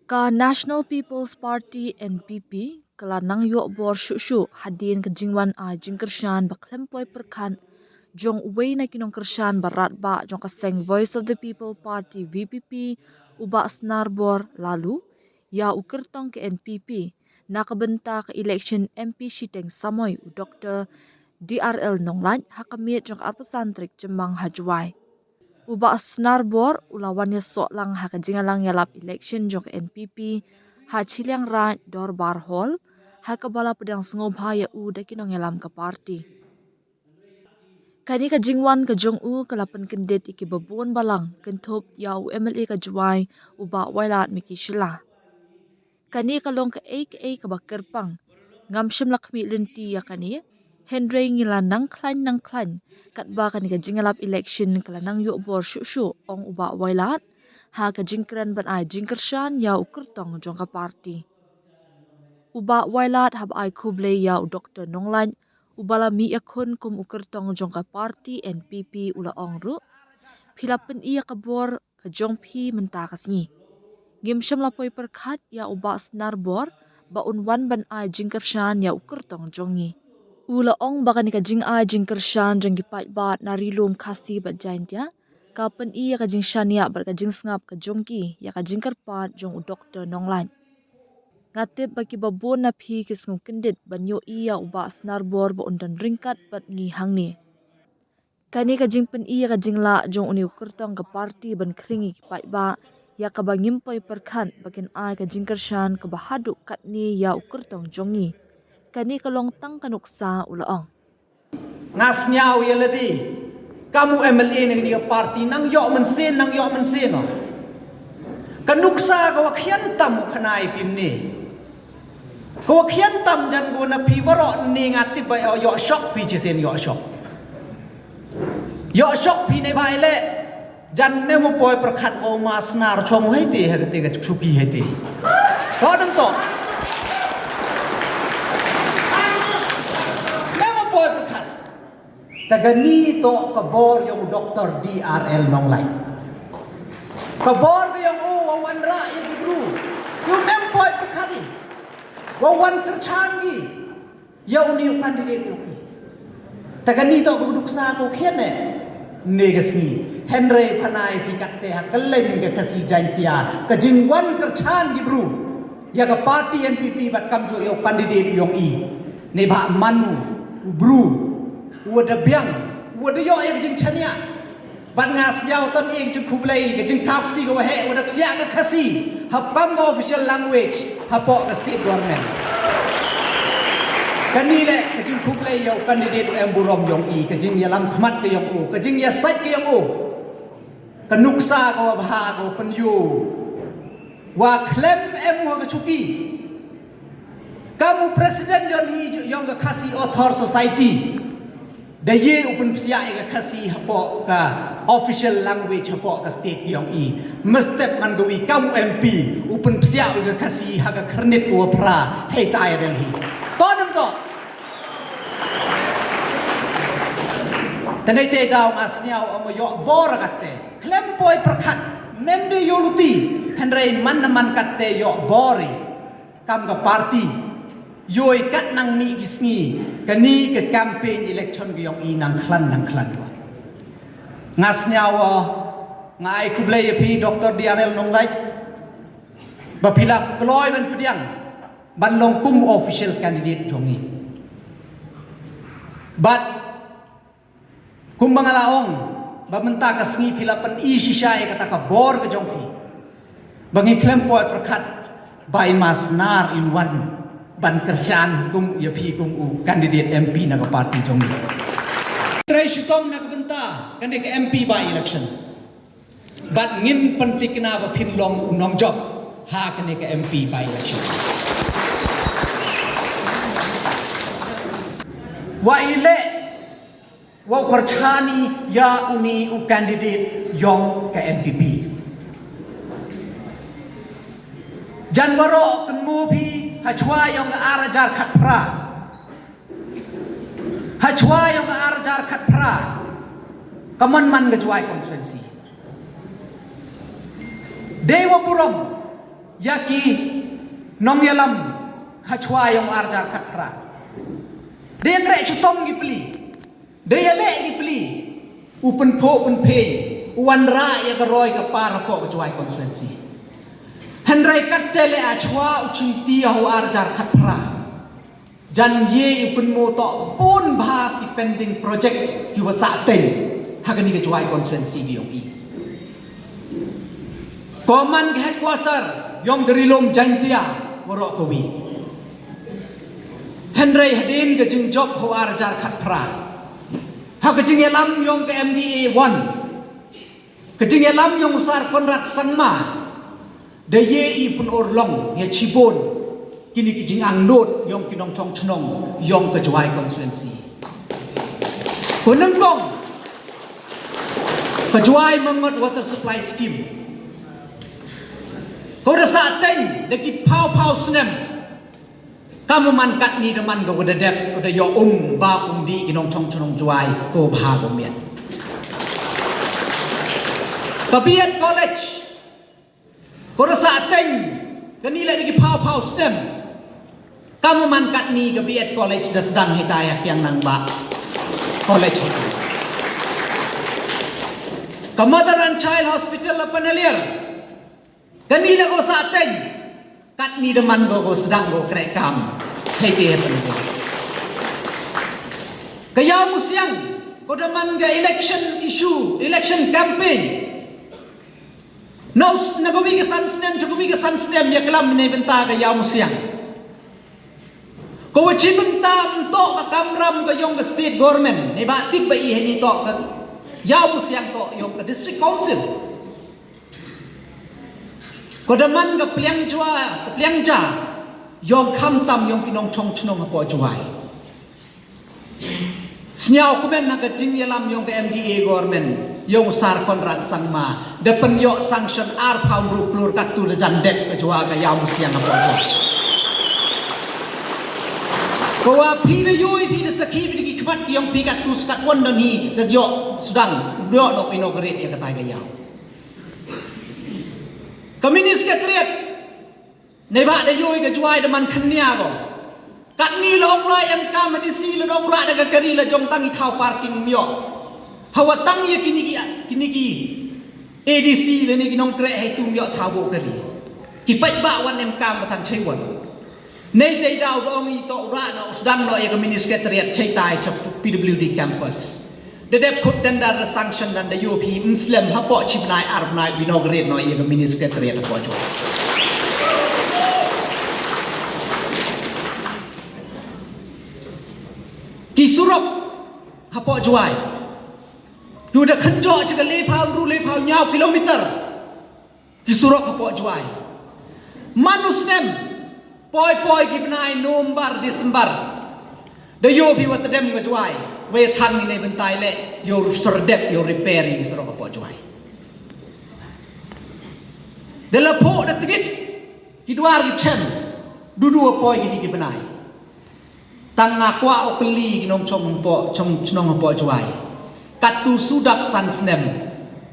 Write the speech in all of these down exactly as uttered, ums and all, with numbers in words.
Ka National People's Party N P P ka la nang ïoh bor shuh shuh hadien ka jingwan ai jingkyrshan ba khlem poi pyrkhat jong uwei na ki nongkyrshan ba radbah jong ka seng Voice of the People Party V P P, u Bah Snarbor Laloo, ïa u kyrtong ka N P P na ka bynta ka election M P shiteng samoi, u Doktor D R L Nonglait, ha ka miet jong ka arphew san tarik Jymmang ha Jowai. U Bah Snarbor u la wan ïasoh lang ha ka jingïalang ïalap election jong ka N P P ha Chilliangraij Dorbar Hall, ha kaba la pdiang sngewbha ïa u da ki nongïalam ka party. Kane ka jingwan ka jong u ka la pynkyndit ïa kiba bun balang, kynthup ïa u M L A ka Jowai, u Bah Wailadmiki Shylla. Kane ka long kaei kaei kaba kyrpang. Ngam shym la khmih lynti ïa kane, hynrei ngi la nang khlaiñ nang khlaiñ katba kane ka jingïalap election ka la nang ïoh bor shuh shuh, ong u Bah Wailad ha ka jingkren ban ai jingkyrshan ïa u kyrtong jong ka party. U Bah Wailad haba ai khublei ïa u Doktor Nonglait, uba la mih ïakhun kum u kyrtong jong ka party N P P, u la ong ruh, phi la pyni ïa ka bor ka jong phi mynta ka sngi. Ngim shym la poi pyrkhat ïa u Bah Snarbor ba un wan ban ai jingkyrshan ïa u kyrtong jong ngi. U la ong ba kane ka jingai jingkyrshan jong ki paidbah na Ri Lum Khasi bad Jaintia ka pyni ïa ka jingshaniah bad ka jingsngap ka jong ki ïa ka jingkyrpad jong u Doktor Nonglait. Nga tip ba kiba bun na phi ki sngew kyndit ban ïohi ïa u Bah Snarbor ba un don ryngkat bad ngi hangne. Kane ka jingpyni ïa ka jinglah jong une u kyrtong ka party ban khring ïa ki paidbah, ïa kaba ngim poi pyrkhat ba kin ai ka jingkyrshan kaba haduh katne ïa u kyrtong jong ngi. Kane ka long tang ka nuksa, u la ong. Nga sngew ïa lade, kam u M L A na kane ka party, nang ïoh mynsiem, nang ïoh mynsiem, oh. Ka nuksa ka wa khian tam u khanai phi ne. Ka wa khian tam jan ko na phi waroh ne, nga tip ba ïoh, ïoh shock phi, shisien ïoh shock. Ïoh shock phi ne ba ïaleh. Jan mem u poi pyrkhat, o ma Snar chong hei te, hei te ka chuki hei te. To dang to. Mem u poi pyrkhat. Ta kani to ka bor ïong u Doktor D R L Nonglait. Ka bor ka ïong u wa wanrah ïa ki bru. Ïa u mem poi pyrkhat i. Wa wan kyrchan ki. Ïa uni u candidate ïong i. Ta kani to ka duksa ko khian ne. Ne ka sngi. Hynrei phanai phi katte ha kylleng ka Khasi Jaintia. Ka jingwan kyrchan ki bru. Ïa ka party N P P bad kamjooh ïa u candidate ïong i. Ne ba manu, u bru, u wa da biang, u wa da ïoh ïa ka jingchaniah. Bad nga sngew ton ïa ka jingkhublei, ka jingthaw kti ka wa heh, u wa da psiah ka Khasi, ha kam ka official language, hapoh ka state government. Kani le, ka jingkhublei ïa u candidate em burom ïong i, ka jingïalam khmat ka ïong u, ka jingïasait ka ïong u. Ka nuksa ka wa bha ka wa pynïoh. Wa khlem em wa ka chuki. Kam u president ïong hi ïong ka Khasi Author Society. Da ye u pynpsiah ïa ka Khasi hapoh ka official language hapoh ka state ïong i. Mestep man ka wi kam u M P u pynpsiah ïa ka Khasi ha ka khyrnit ka wa phra hei tai Delhi. To nem to. Tene te daw nga sngew ong ïoh bor katte. Khlem poi pyrkhat, mem de ïoh luti, hynrei man na man katte ïoh bor i. Kam ka party, ïoh i kat nang mih ki sngi, kani ka campaign election ka ïong i nang khlan, nang khlan wa. Nga sngew wa, nga ai khublei ïa phi Doktor D R L Nonglait, ba phi la kloi ban pdiang, ban long kum official candidate jong i. Bad kumba nga la ong, ba mynta ka sngi phi la pyni shisha ïa kata ka bor ka jong phi. Ba ngi khlem poi pyrkhat ba i ma Snar in wan ban kyrshan kum ïa phi kum u candidate M P na ka party jong ngi. Trei shitom na ka bynta kane ka M P by election. Bad ngin pyntikna ba phin long u nongjop ha kane ka M P by election. Wa i leh wa u kyrchan i ïa uni u candidate ïong ka N P P. Jan waroh kynmaw phi ha chwa ïong ka ar hajar khatphra. Ha chwa ïong ka ar hajar khatphra. Ka mon man ka Jowai constituency. Dei wa burom. ïa ki nongïalam ha chwa ïong arjar khatphra. Dei ïa kreh chitom ki pli, dei ïa leh ki pli, u pynphuh pynphieng, u wanrah ïa ka roi ka par hapoh ka Jowai constituency. Hynrei katte leh ha chwa u chingti ha u arjar khatphra. Jan ïe u pynmih toh bun bha ki pending project ki wa sah teng ha kani ka Jowai constituency biong i. Ko man ka headquarter ïong ka Ri Lum Jaintia waroh kawi. Hynrei hadien ka jingjop ha u arjar khatphra, ha ka jingïalam ïong ka M D A one, ka jingïalam ïong u Sir Conrad Sangma, da ïe i pynurlong ïa chibun kini ki jingangnud ïong ki nongchong chnong ïong ka Jowai constituency. Ko nyngkong, ka Jowai Mangot Water Supply Scheme. Ko da sah teng da ki phaw phaw snem. Kam u man katni da man ka wa da dep, ka da ïoh um ba um dih ki nongchong chnong Jowai ko bha ko miat. Ka B Ed College, ko da sah teng, kani leh da ki phaw phaw snem. Kam u man katni ka B Ed College da sdang hitai ha Kiang Nangbah College hitai. Ka Mother and Child Hospital ha Panaliar, kani leh ko sah teng, katni da man ko, ko sdang ko kreh kam. Hei te hei pen ko. Ka Ïawmusiang, ko da man ka election issue, election campaign. Na us-, na kawi ka san snem, cha kawi ka san snem, ïa klam ne bynta ka Ïawmusiang. Ko wa chi bynta ym toh ka kamram ka ïong ka state government, ne ba tip ba i hei ni toh ka Ïawmusiang toh ïong ka district council. Ko da man ka pliang jwa, ka pliang ja, ïong khamtam ïong ki nongchong chnong hapoh Jowai. Sñiaw kumne na ka jingïalam ïong ka M D A government, ïong u Sir Conrad Sangma, da pynïoh sanction ar phaw hynriew klur katto da jan dep ka Jowai ka Ïawmusiang hapoh Jowai. Ko wa phi da ïoh, phi da sakhi, phi da ki khmat ïong phi katto skat wan da ni, da ïoh sdang, ïoh nok inaugurate ïa katai ka ïaw. Ka mini secretariat, ne ba da ïoh ka Jowai da man khynnia ko. Katni la ong la ïa ka ma D C la dong ra da ka kari la jong tang i thaw parking myo. Hawa tang ïa kini ki, kini ki A D C la ni ki nongkreh hei tu myo thaw bo kari. Ki pait ba wan em kam ba tang chai wan. Nei tei daw dong i toh ra na u sdang noh ïa ka mini secretariat chai tai cha P W D campus. Da dep khut tender da sanction dan da ïoh phi ym slem hapoh chi bnai ar bnai u inaugurate noh ïa ka mini secretariat hapoh Jowai. Ki surok hapoh Jowai. Ki da khynjoh chi ka le phaw hynriew le phaw hynñiew kilometer. Ki surok hapoh Jowai. Man u snem, poi poi ki bnai November, December. Da ïoh phi wa tdem ka Jowai, wa ïa than ngi ne bynta i leh, ïoh sordep, ïoh repair ïa ki surok hapoh Jowai. Da la phuh da tngit, ki dwar ki chem, dudu wa poi kini ki bnai. Tang nga kwah u kylli ki nongchong hapoh, chong chnong hapoh Jowai. Katto suda san snem.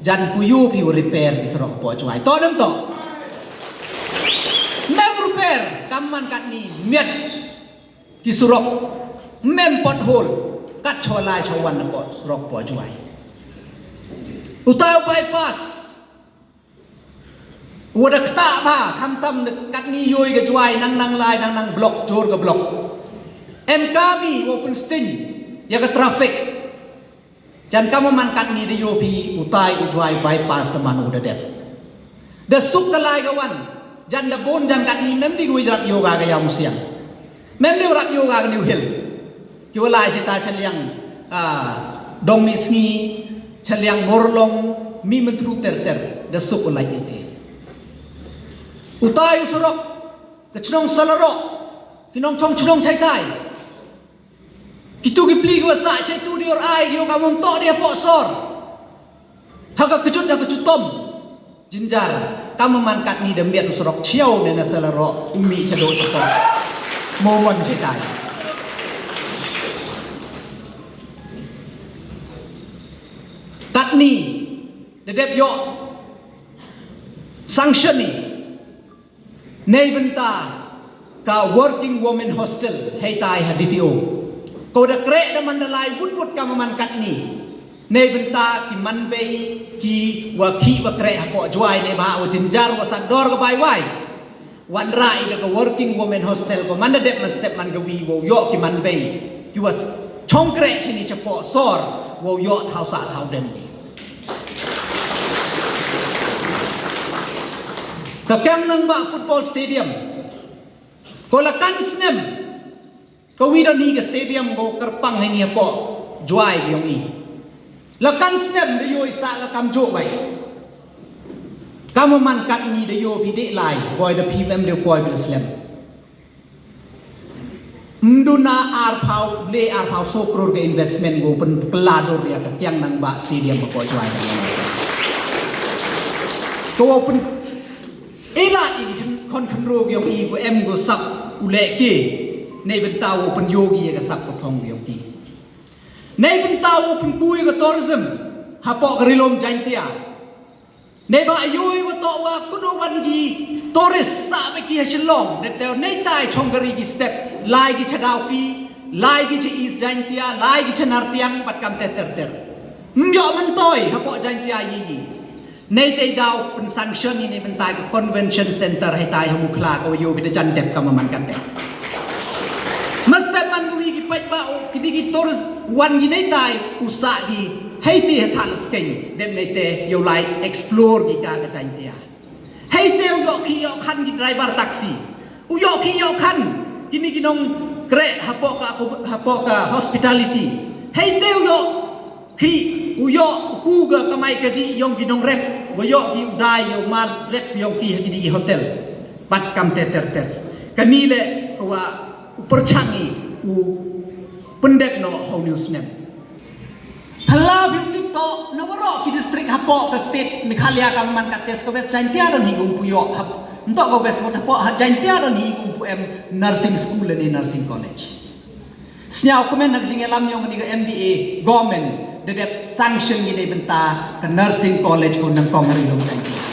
Jan phi ïoh phi u repair ki surok hapoh Jowai. To nem to. Mem repair, kam man katni, miat ki surok. Mem pothole, kat chwa lai chwa wan hapoh surok hapoh Jowai. Utai u bypass. Wa da ktah ba, khamtam katni ïoh ka Jowai, nang nang lai, nang nang block, jur ka block. Em kami, wa pynsting, ïa ka traffic. Jan kam man katni da ïoh phi, utai u Jowai bypass da man u da dep. Da suk da lai ka wan, jan da bun jan katni, mem di u ïa rap ïoh ka ka Ïawmusiang. Mem di u rap ïoh ka ka New Hill. Ki wa lai chita chaliang, ah, Dong Mih Sngi, chaliang Morlong, Mih Myntdu ter ter, da suk u lai ite. Utai u surok, ka chnong Salaroh, ki nongchong chnong chaitai. Kitu ki pli ki wa sah chaitu di or ai, ki wa ka mong toh di hapoh sor. Ha ka kjut ha ka chitom. Jynjar, kam man katni da miat u surok chiaw ne na Salaroh, u mih cha do cha to. Mo mon chaitai. Katni, da dep ïoh sanction ni. Nei bynta ka Working Women Hostel hei tai ha D T O. Ko da kreh da man da lai wut wut ka man katni. Nei bynta ki man bei ki wa ki wa kreh ha ko Jwai nei ba wa jinjar wa sak dor ka bai wai. Wan rai da ka Working Women Hostel ko man da dep man step man ka wi wa yoh ki man bei. Ki wa chong kreh sini chapo sor wa yoh thau sa thau dem ni. Ka Kiang Nangbah Football Stadium. Ko la kan snem. Ka wi da ni ka stadium ko kyrpang hini hapo Jwai yong i. La kan snem da yoi sa ka kam jo bai. Kamu man kat ni da yo bi de lai boy da P M de boy bi slem. Mduna ar pau le ar pau so crore ka investment ko pen peladur ya ka Kiang Nangbah stadium ko Jwai. Ko pen ila i kon khynro yong i ko em ko sap u le ki. Nei bynta u pen yogi ya ka sap ko phong yong i. Nei bynta u pen kui ka tourism hapo ka rilum Jaintia. Nei ba yoi wa to wa kuno wan gi tourist sa ba ki ha Shillong. Dep teo nei tai chong gari gi step lai gi chadau ki lai gi cha East Jaintia lai gi cha Nartiang bat kam ter ter ter. Myo mentoi hapo Jaintia yi yi. Nei tei dau pen sanction ini bentai ka convention center hai tai ha Mukhla ko yo kita jan dep ka maman kate. Mesti man ko wi ki pait ba o ki digi tourist wan gi nei tai usa gi hai ti ha thal skeng dep nei te yo lai explore gi ka ka Jaintia. Hei te u yoh ki yoh khan ki driver taxi. U yoh ki yoh khan kini ki nong kreh hapo ka hapo ka hospitality. Hei te u yoh ki u yoh ku ga kamai ka ji yong ki nong rep. Wa yoh ki u dai yoh mar rep yong ki ha kini ki hotel. Bat kam te ter ter. Kani le wa u perchangi u pendek no hau news nem. Phala biu tip to na warok ki district hapo ka state Meghalaya ka man ka test ka West Jaintia don hi gum puyo hap. Nto ka West Mot hapo ha Jaintia don hi gum pu em nursing school ni nursing college. Sniaw komen nak jing lam yong ni ka M D A government dedep sanction ni dei benta ka nursing college ko nang kong hari dong Jaintia.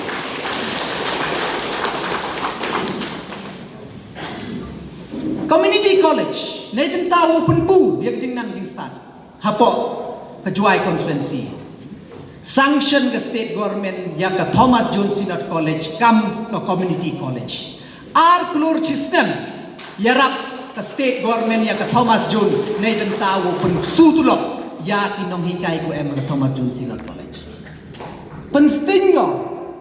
Community college nei benta wo pun ku yak jing nang jing start. Hapo ka Jowai constituency. Sanction ka state government ya ka Thomas Jones Synod College kam ka community college. Ar klur chi snem yarap ka state government ya ka Thomas Jones nei benta wo pun su tulok ya ki nong hikai ko em ka Thomas Jones Synod College. Pensting go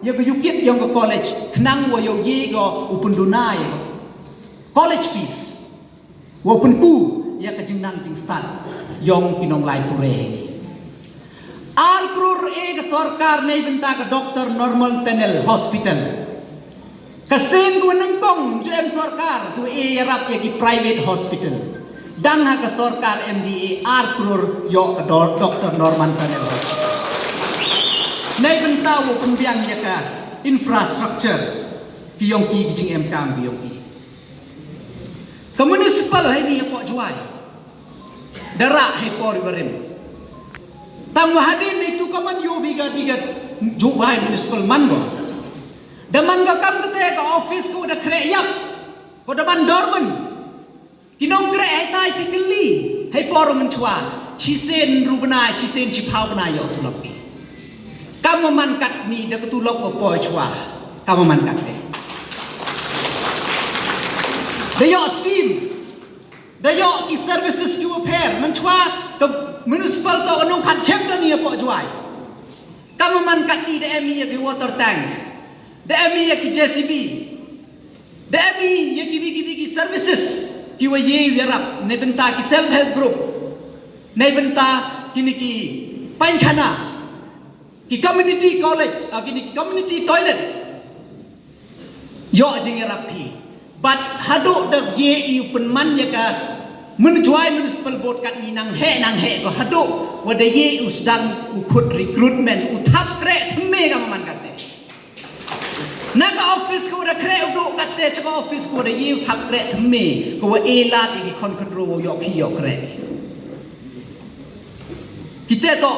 ya ka yukit yong ka college khnang wo yo ye go u pun duna ya ka college fees. Wo pynku ya ka jingnang jingstad yong ki nonglai pure. Ar krur e ka sorkar nei bynta ka Doctor Norman Tunnel Hospital. Ka seng ku nangkong ju em sorkar ku e yarap ya ki private hospital. Dang ha ka sorkar M D A ar krur yo ka Doctor Norman Tunnel Hospital. Nei bynta wo pynbiang ya ka infrastructure ki yong ki jingem kam ki yong ki. Ka municipal hai ni hapoh Jowai. Dara hai por barim. Tang wahadin ni tu kaman yo bigat bigat Jowai municipal man go. Da man ka kam kate ka office ko da kre yap. Ko da man dorman. Ki nong kre hai tai pikeli. Hai por man chwa. Chisen rubna, chisen chipau bna yo tulop ki. Kam man kat ni da ka tulop ko poi chwa. Kam man kat te. Da yoh scheme. Da yoh ki services ki wa pher. Mynchwa ka municipal to ka nongkhat chem da ni hapoh Jowai. Kam man kat ni da em ya ki water tank. Da em ya ki J C B. Da em ya ki wiki wiki services. Ki wa ye yarap. Nei bynta ki self help group. Nei bynta kini ki paikhana. Ki community college, ah, kini ki community toilet. Yo jingyarap hi. But hadu da ye i u pynman ya ka Mynjwai Municipal Board kat ni nang he nang he ko hadu wa da ye u sdang u khut recruitment u thap kre thymme ka man kat te. Na ka office ko da kre u du kat te cha ka office ko da ye u thap kre thymme ko wa e la ti ki khon khon ro yo ki yo kre. Kite to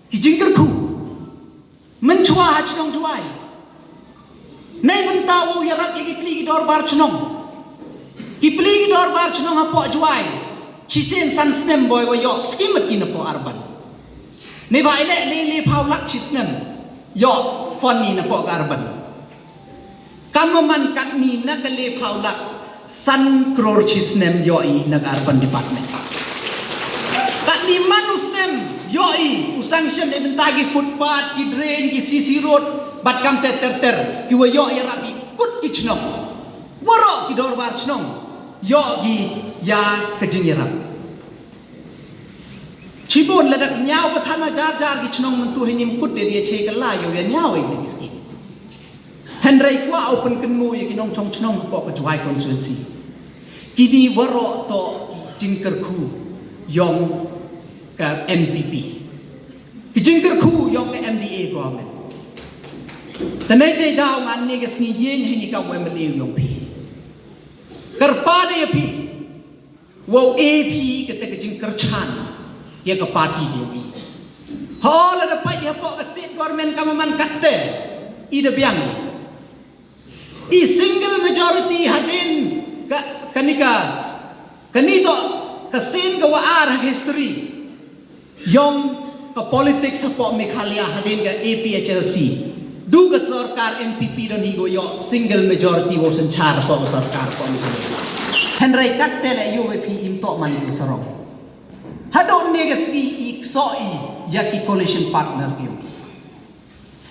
ki jingkyrkhu. Mynchwa ha chnong Jowai. Nei mynta u ïarap ïa ki pli ki dorbar chnong. Ki pli ki dorbar chnong hapoh Jwai, shisien san snem boi wa ïoh skim mat ki napoh Arban. Nei ba i leh le le phaw lak shisnem ïoh fund ni napoh ka Arban. Kam man katni na ka le phaw lak, san kror shisnem ïoh i na ka Urban Department. Katni man u snem ïoh i u sanction e bynta ki footpath, ki drain, ki C C road, bad kam ter ter ter, ki wa ïoh ïarap i kut ki chnong. Waroh ki dorbar chnong ïoh ki ïa ka jingïarap. Chibun lada ka ñiaw ka thana jar jar ki chnong myntu hi nim kut de dia che ka la ïoh ïa ñiaw i ki skim. Hynrei kwah u pynkynmaw ïa ki nongchong chnong hapoh ka Jwai constituency. Kini waroh to ki jingkyrkhu yong ka N P P. Ki jingkyrkhu yong ka M D A government. Tanei te daw ngan ne ka sngi ïeng hi ni ka M L A yong phi. Kyrpad ïa phi. Wow e phi kata ka jingkyrchan ïa ka party ka yong i. Ho lada pait hapoh ka state government ka man katte i da biang. I single majority hadien ka, kani ka, kani to ka sien ka wa ar ha history. Yong ka politics hapoh Meghalaya hadien ka A P H L C. Du ka sorkar N P P don hi go ïoh single majority wow synshar hapoh ka sorkar hapoh Meghalaya. Hynrei katte le ïoh phi im to man i sarong. Hadon ne ka sngi i kso i ïa ki coalition partner ki.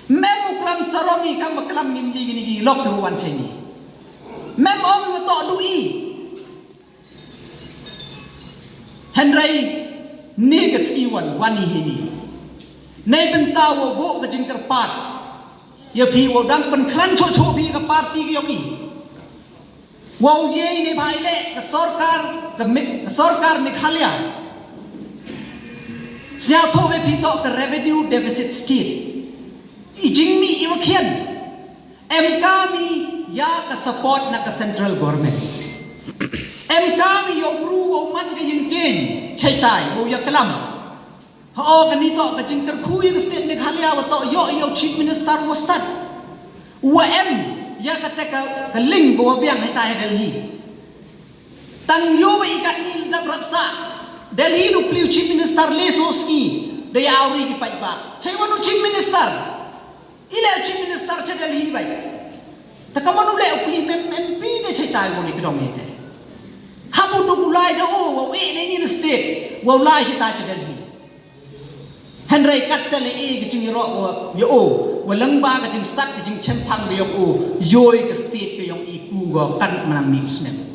Mem u klam sarong i kam klam ngim di gini gini lok tu wan cheni. Mem ong u to du i. Hynrei ne ka sngi wan wan i hini. Nei bynta wow buh ka jingkyrpad ïa phi wow dang pynkhlaiñ choh choh phi ka party ka yong i. Wow ïa i ne bha i leh ka sorkar ka, ka sorkar Meghalaya. Sñiawthuh ïa phi to ka revenue deficit state. I jingmih i wa khian. Em kam i ïa ka support na ka central government. Em kam i ïa u bru wow man ka ïingkeiñ chaitai wow ïa klam. Ho kani to ka jingkyrkhu ïa ka state Meghalaya wa to ïoh ïa u chief minister wa stad. Wa em ïa kata ka, ka link wa biang haitai Delhi. Tang ïoh ba i katni dap rap sa Delhi nu pliu chief minister le so sngi da ïa awri ki paidbah. Chai wa nu chief minister. I leh chief minister cha Delhi bai. Ta ka manu leh u pli mem M P de chai tai woni kdong ite. Habu du kulai da o wa we ne ni state wa lai chai tai cha Delhi. Hynrei kat te le e ki jing ro wa ya o wa lang ba ka jing start ka jing chempang de o yoi ka state ka yong i ku ga kan manang mi snem.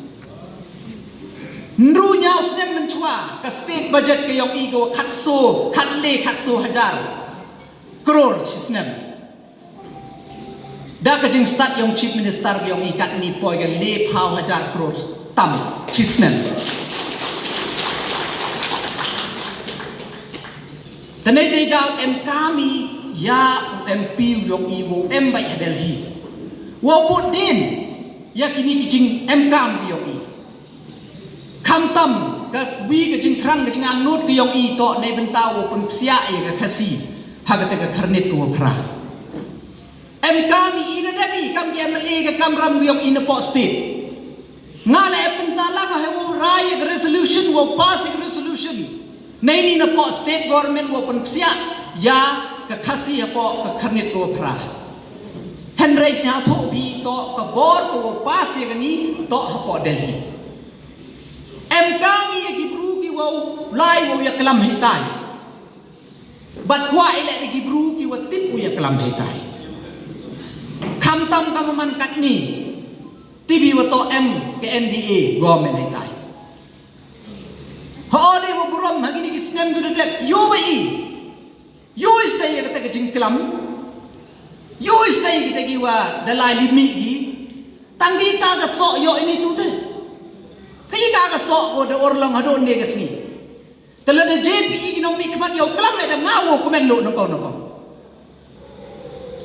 Nru nyaw snem menchwa ka state budget ka yong i ga khat so khat le khat so hajar. Kror chi snem. Da ka jingstad yong chief minister yong i katni poi ka le phaw hajar kror tam chi snem. Tanei dei daw em kami ya u M P yong i wo em bai ha Delhi. Wo bot din ya kini ki jing em kam yong i. Khamtam ka wi ka jingthrang ka jingangnud ka yong i to nei bynta u pynpsiah ïa ka Khasi ha kata ka kharnit ka wa phra. Em kam i ina dep i kam ki M L A ka kamram ka yong i na pok state. Nga la em bynta lang ha u rai ïa ka resolution u pass ïa ka resolution. Nei ni na pok state government u pynpsiah ïa ka Khasi ha pok ka kharnit ka wa phra. Hynrei sñiawthuh phi to ka bor ka wa pass ïa kani to ha pok Delhi. Em kam i ïa ki bru ki wow lai wow ïa klam hitai. Bad kwah i leh da ki bru ki wa tip u ïa klam hitai. Khamtam ka man katni. Tibi wa to em ka N D A government hitai. Ho de wa burom ha kini ki snem du da dep yo ba i. Yo i stay ïa kata ka jingklam. Yo i stay kita ki wa da lai limi ki. Tang ki ka ka so yo ini tu te. Ka i ka ka so ko da orlong hadon ne ka sngi. Tala da J P E ki nong mi khmat yo klam le da nga wo kumen lo nong ko nong ko.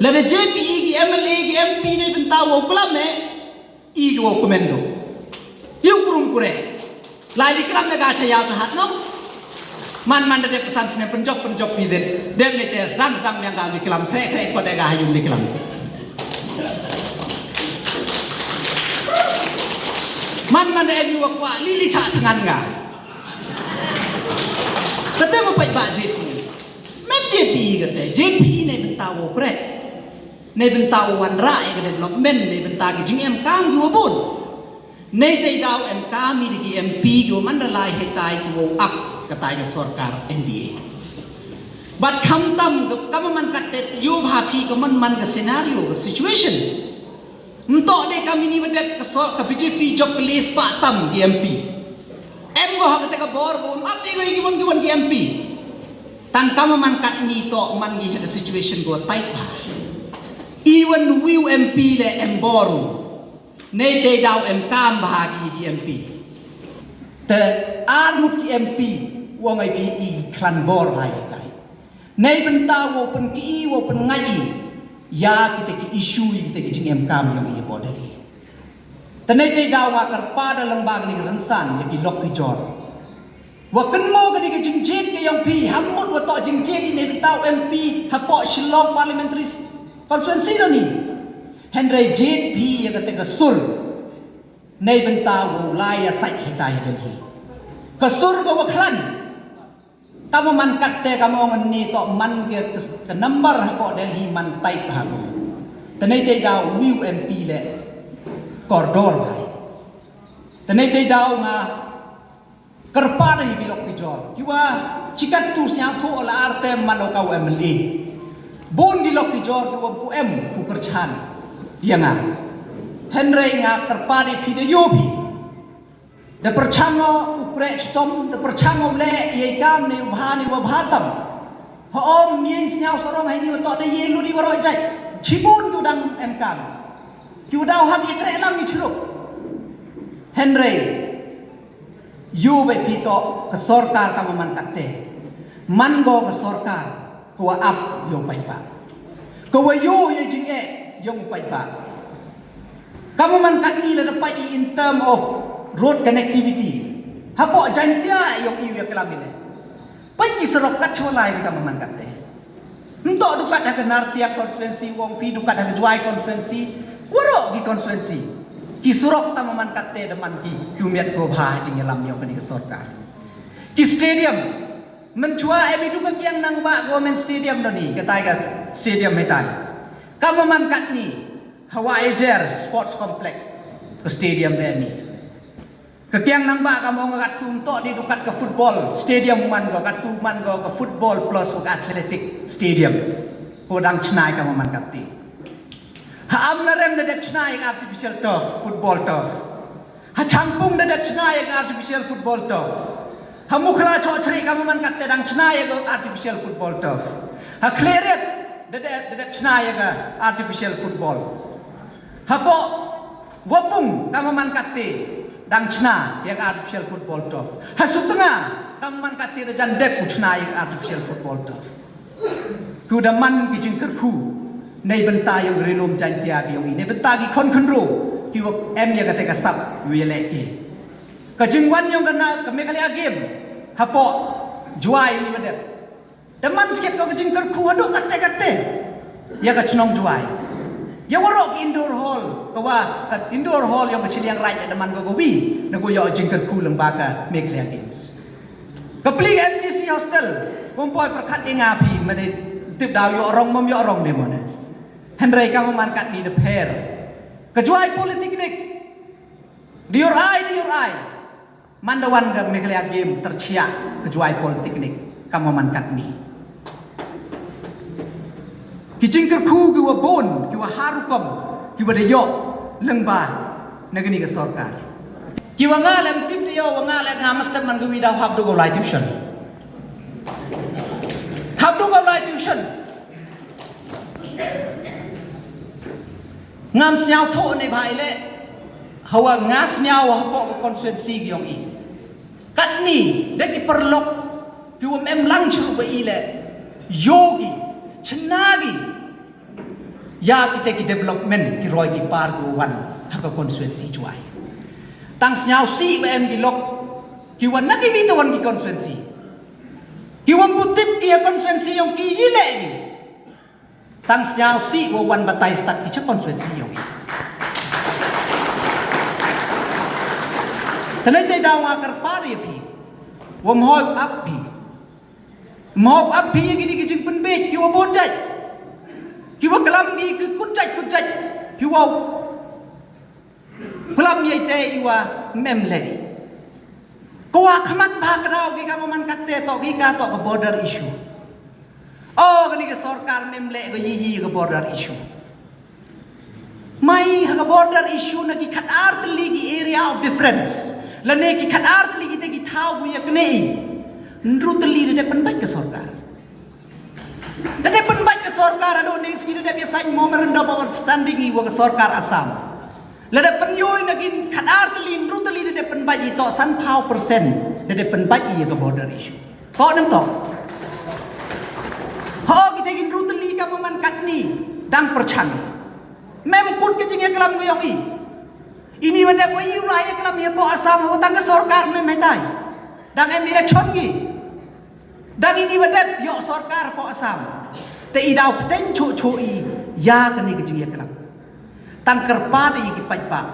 La da J P E ki M L A ki M P ne bynta wo klam le. I ki wo kumen lo. Yo kurum kure. Lai di klam le ga cha ya cha hat nong. Man man da de pesan sne penjok penjok pi de. Dem ne te sedang sedang yang ga mi klam kre kre ko de ga hayum di klam. Man man da em ïa u wa kwah lili chah thngan nga. Kata mo paidbah J P. Mem J P kata, J P ne bynta wow kreh. Ne bynta wow wanrah ïa ka development, ne bynta ki jingem kam ki wa bun. Nei tei daw em kam i da ki M P ki wa man da lai hei tai ki wow ap ka tai ka sorkar N D A. Bad khamtam ka, ka man kat te ïoh bha phi ka man man ka scenario ka situation. Ntok de ka mini wa dep ka sor ka B J P jop ka list ba tam ki M P. Em go ha ka te ka bor go ap de go ki won ki won ki M P. Tang ka man kat ni to man gi ha ka situation go tight bha. Even wiu M P le em bor. Nei tei daw em kam bha ki ki M P. Te ar mut ki M P wong ai ki i klan bor bha i tai. Nei bynta wow pynki wow pynngai ïa kita ki issue ïa kita ki jingem kam yong i bor Delhi. Te nei tei daw nga kyrpad da lang ba ni rynsan ïa ki lok ki jor. Wa kynmaw ka dei ka jingjied ka yong phi, ha mut wa toh jingjied i ne bynta u M P hapoh Shillong Parliamentary Constituency na ni. Hynrei jied phi ïa kata ka sur. Nei bynta u lai ïa sait hita ïa Delhi. Ka sur ka wa khlaiñ. Ka ma man kat te ka ma ong ni toh man ka, ka number hapoh Delhi man tight ha ko. Te nei te da u M P le kordor bhai. Te nei te da u nga kyrpad ïa ki lok ki jor. Ki wa chikat tu sñiawthuh la ar term man u ka u M L A. Bun ki lok ki jor ki wa bu em ku kyrchan. Ïa nga. Hynrei nga kyrpad ïa phi da ïoh phi. Da pyrchang u kreh chitom, da pyrchang u leh ïa i kam ne u bha ne u bha tam. Ha om ïa sñiaw sarong ha ni wa toh da ïa lut i wa roi jait. Chibun ki u dang em kam. Ki u daw hap ïa kreh lang i chiluk. Hynrei. Ïoh ba phi toh ka sorkar ka ma man kat te. Man go ka sorkar ka wa ap ïa u paidbah. Ka wa ïoh ïa jingeh ïa u paidbah. Ka ma man kat ni la da pait i in term of road connectivity. Hapoh Jaintia ïa u ïa klam ile. Pait ki surok kat chwa lai ka ma man kat te. Ntok dukat ha ka Nartiak constituency, wong phi dukat ha ka Jwai constituency, waroh ki constituency. Ki surok ta ma man kat te da man ki, ki u miat ko bha jingïalam ïong kani ka sorkar. Ki stadium, mynchwa em i dukat kiang nang ba government stadium da ni, ka tai ka stadium hei tai. Ka ma man kat ni, Hawa Ager Sports Complex, ka stadium da ni. Ka kiang nang ba ka mong ka tu ntok di dukat ka football stadium man go, ka tu man go ka football plus ka athletic stadium. Ko dang chnai ka man kat ti. Ha Amlarem da dep chnai ka artificial turf, football turf. Ha Changpung da dep chnai ka artificial football turf. Ha Mukhla Chokri ka man kat te dang chnai ka artificial football turf. Ha Khliehriat da dep, da dep chnai ka artificial football. Hapoh Wapung ka ma man kat te dang chna ïa ka artificial football turf. Ha Sutnga ka ma man kat te da jan dep u chna ïa ka artificial football turf. Ku da man ki jingkyrkhu nei bynta ïong rilum Jaintia ki ïong i, nei bynta ki khon khynru ki wa em ïa ka te ka sap yu ïa leh ki. Ka jingwan ïong ka na ka Meghalaya Game hapoh Jwai ni wa dep. Da man skit ko ka jingkyrkhu haduh kate kate ïa ka chnong Jwai. Ïa waroh ka indoor hall, ka wa ka indoor hall ïong ka Chilliangraij da man ko ka wi, na ko ïa jingkyrkhu lem ba ka Meghalaya Games. Ka pli M D C hostel, kum poi pyrkhat ïa nga phi, ma dei tip daw ïoh rong mom ïoh rong de mo ne. Hynrei ka ma man kat ni da pher. Ka Jwai Polytechnic. Di ïoh ai, di ïoh ai. Man da wan ka Meghalaya Game tyrchiah ka Jwai Polytechnic ka ma man kat ni. Ki jingkyrkhu ki wa bun, ki wa harukom, ki wa da ïoh lyngba na kani ka sorkar. Ki wa nga lem tip da ïoh, wa nga lem nga mesti man ka wi daw hap du ko lai tuition. Hap du ko lai tuition. Ngam sñiawthuh ne bha ile, hawa nga sñiaw hapoh ka constituency ki ïong i. Katni da ki paralok ki wa mem lang chru ba ile, ïoh ki, chna ki ïa kita ki development ki roi ki par ki wa wan ha ka constituency Jwai. Tang sñiaw si ba em ki lok ki wa na ki wi ta wan ki constituency. Ki wa pu tip ki ha constituency ïong ki ile ki. Tang sñiaw si wa wan batai stad ki cha constituency ïong i. Te nangta daw nga kyrpad ïa phi, wa mhoi ap phi, mhoi ap phi ïa kine ki jingpynbeit ki wa bun jait, ki wa klam ki ki kut jait kut jait, phi wa klam ïa ite i wa mem lei. Ko wa khmat ba ka daw ki ka man katte to ki ka to ka border issue. Oh, kane ka sorkar mem leh ka yi yi ka border issue. Mai ha ka border issue na ki khat ar tylli ki area of difference, lane ki khat ar tylli ki te ki thaw bu ya kane i. Hynru tylli da dep pynbait ka sorkar. Da dep pynbait ka sorkar, ado ne ki da dep ya sign memorandum of understanding i wa ka sorkar Assam. Lada pynïoh na kin khat ar tylli hynru tylli da dep pynbait i to sanphaw percent da dep pynbait i ya ka border issue. To nang to. Ho kita kin hynru tylli ka man katni dang pyrchang. Mem kut ka jingïaklam ka yong i. Ini wa dep wa i u la ïaklam ïa po Assam wa tang ka sorkar mem hetai. Dang em election ki. Dang ini wa dep ïoh sorkar po Assam. Te i daw pteng chuh chuh i ya kane ka jingïaklam. Tang kyrpad ïa ki paidbah.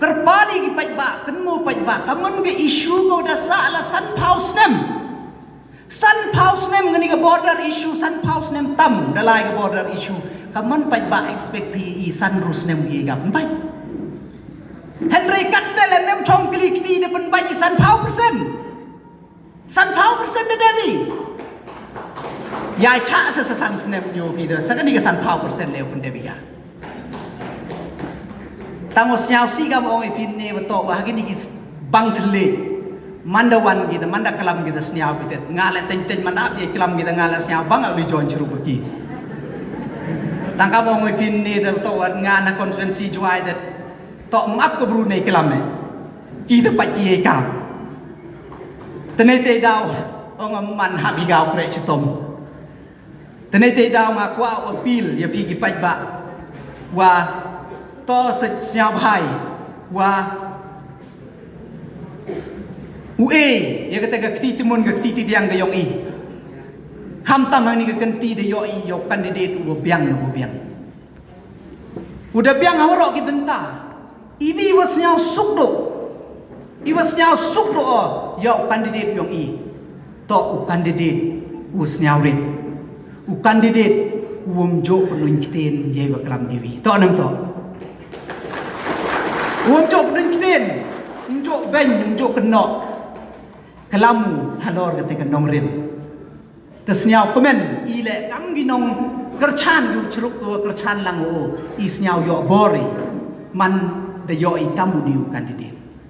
Kyrpad ïa ki paidbah, kynmaw paidbah, ka man ka issue ka da sah la sanphaw snem. Sanphaw snem ngani ka border issue, sanphaw snem tam da lai ka border issue. Ka man paidbah expect phi i san ru snem ïa ka pynbait. Hynrei kat da le mem chong kli kti da pynbait i sanphaw percent. Sanphaw percent da dep i. Ya cha sa sa san snem nyo ki da. Sa kani ka sanphaw percent le pun dep i ka. Tang wa sñiaw si kam ong i pin ne wa to wa ha kini ki bang thle. Manda wan ki da, manda kalam ki da sñiaw ki da. Nga le teng teng manda ap ye kalam ki da nga le sñiaw bang au li join chru ki. Tang kam ong i pin ne da to wa nga na constituency Jowai da. To map ka bru ne kalam ne. Ki da pat ye kam. Tene te daw ong man ha bi gaw kre chitom. Tene te daw nga kwah appeal ïa phi ki paidbah. Wa to sa sñiaw bhai. Wa u e ïa kata ka kti timun ka kti tidiang ka yong i. Kham tam hani ka kti da yong i ïa u candidate u biang na u biang. U da biang ha waroh ki bynta. Iwi wa sñiaw suk do. Iwa sñiaw suk do o ïa u candidate yong i. To u candidate u sñiaw rit. U candidate u wom jok pynun ktien ïa wa klam iwi. To nang to. U wom jok pynun ktien. Um jok beng, um jok kynnoh. Klam u halor kata ka nongrim. Te sñiaw kmen i le kam ki nong kyrchan yu chruk ko kyrchan lang o i sñiaw ïoh bor i man da ïoh i kam u diu candidate.